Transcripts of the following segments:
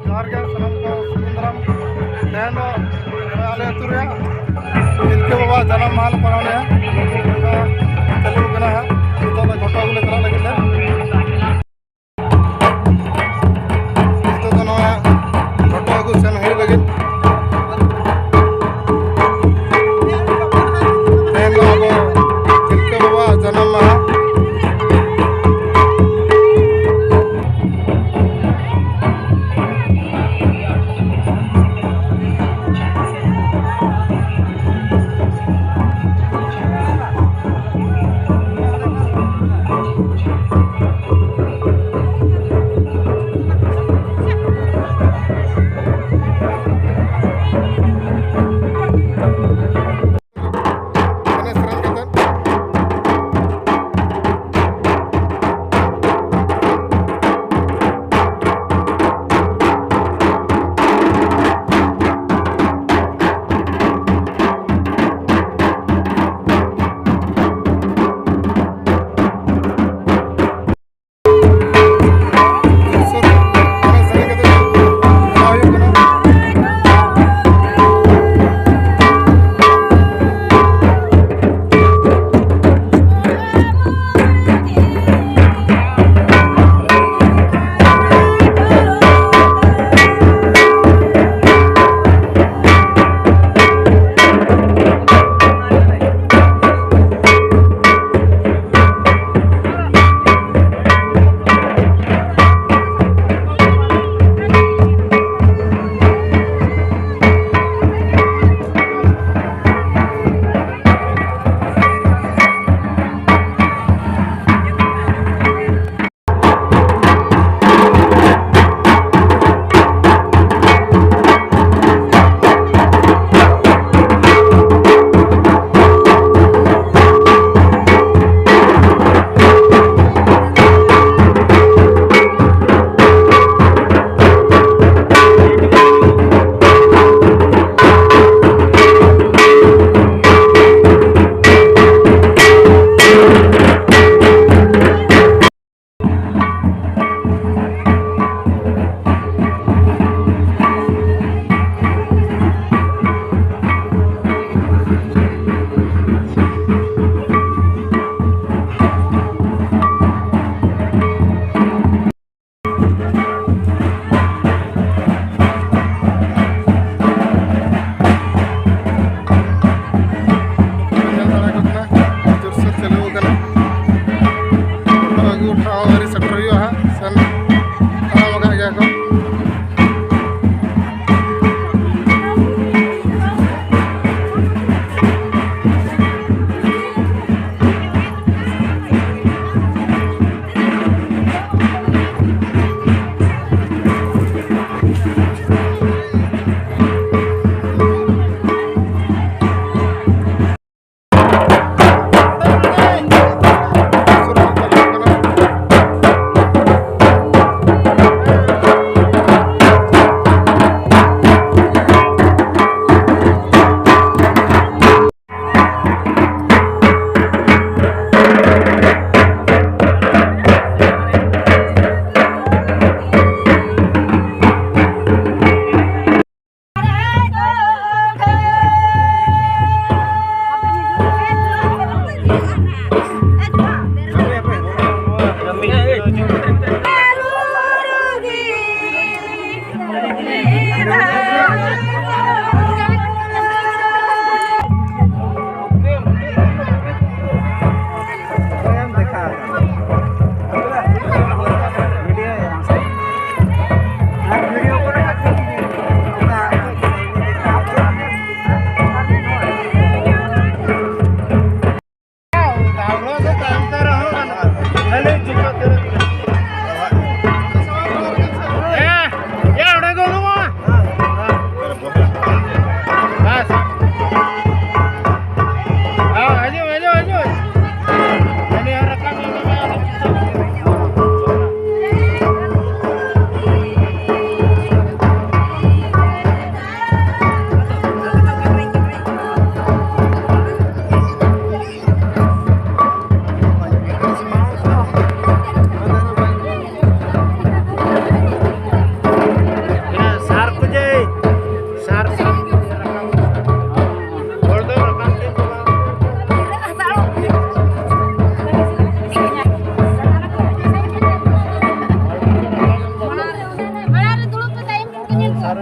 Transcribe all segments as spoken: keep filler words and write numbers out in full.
ᱡᱚᱦᱟᱨ ᱜᱮ ᱥᱟᱱᱟᱢ ᱠᱚ, ᱥᱟᱹᱜᱩᱱ ᱫᱟᱨᱟᱢ᱾ ᱛᱮᱦᱮᱧ ᱫᱚ ᱱᱚᱰᱮ ᱟᱞᱮ ᱟᱹᱛᱩ ᱨᱮ ᱛᱤᱞᱠᱟᱹ ᱵᱟᱵᱟ ᱡᱟᱱᱟᱢ ᱢᱟᱦᱟ ᱞᱮ ᱯᱟᱞᱟᱣ ᱞᱮᱫᱼᱟ᱾ ᱱᱚᱝᱠᱟ ᱪᱟᱹᱞᱩ ᱠᱟᱱᱟ ᱦᱟᱸᱜ᱾ ᱱᱤᱛᱚᱜ ᱫᱚ ᱜᱷᱚᱴᱚ ᱟᱹᱜᱩ ᱞᱮ ᱪᱟᱞᱟᱜ ᱞᱟᱹᱜᱤᱫ ᱞᱮ᱾ ᱱᱤᱛᱚᱜ ᱫᱚ ᱱᱚᱣᱟ ᱜᱷᱚᱴᱚ ᱟᱹᱜᱩ ᱥᱮᱱ ᱦᱩᱭᱩᱜ ᱞᱟᱹᱜᱤᱫ᱾ ᱛᱮᱦᱮᱧ ᱫᱚ ᱟᱵᱚ ᱛᱤᱞᱠᱟᱹ ᱵᱟᱵᱟ ᱡᱟᱱᱟᱢ ᱢᱟᱦᱟ᱾ ᱥᱟᱨ ᱠᱚ ᱡᱮ, ᱥᱟᱨ, ᱥᱟᱨ᱾ ᱦᱚᱲ ᱫᱚ ᱨᱟᱠᱟᱵ ᱠᱮᱫ ᱠᱚᱣᱟ᱾ ᱢᱟᱲᱟᱝ ᱨᱮ ᱫᱩᱲᱩᱵ ᱯᱮ, ᱛᱟᱭᱚᱢ ᱨᱮ ᱧᱮᱞ ᱠᱚᱣᱟ᱾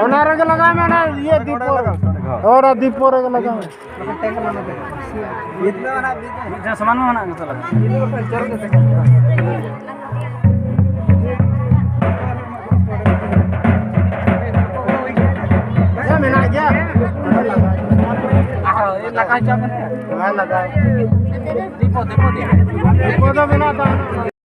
ᱚᱱᱟ ᱨᱮᱜᱮ ᱞᱟᱜᱟᱣ ᱢᱮ, ᱚᱱᱟ ᱤᱭᱟᱹ ᱫᱤᱯᱚ ᱨᱮ᱾ ᱚᱱᱟ ᱫᱤᱯᱚ ᱨᱮᱜᱮ ᱞᱟᱜᱟᱣ ᱢᱮ᱾ ᱢᱤᱫ ᱴᱷᱮᱱ ᱥᱚᱢᱟᱱ ᱢᱟ ᱢᱮᱱᱟᱜ ᱜᱮᱛᱚ ᱞᱟᱜᱟᱣ᱾ ᱦᱮᱸ, ᱢᱮᱱᱟᱜ ᱜᱮᱭᱟ᱾ ᱞᱟᱜᱟᱣ ᱦᱚᱪᱚ ᱢᱮ᱾ ᱦᱮᱸ, ᱞᱟᱜᱟᱣ᱾ ᱫᱤᱯᱚ, ᱫᱤᱯᱚ, ᱫᱤᱯᱚ᱾ ᱫᱤᱯᱚ ᱫᱚ ᱢᱮᱱᱟᱜ ᱛᱟᱵᱚᱱᱟ᱾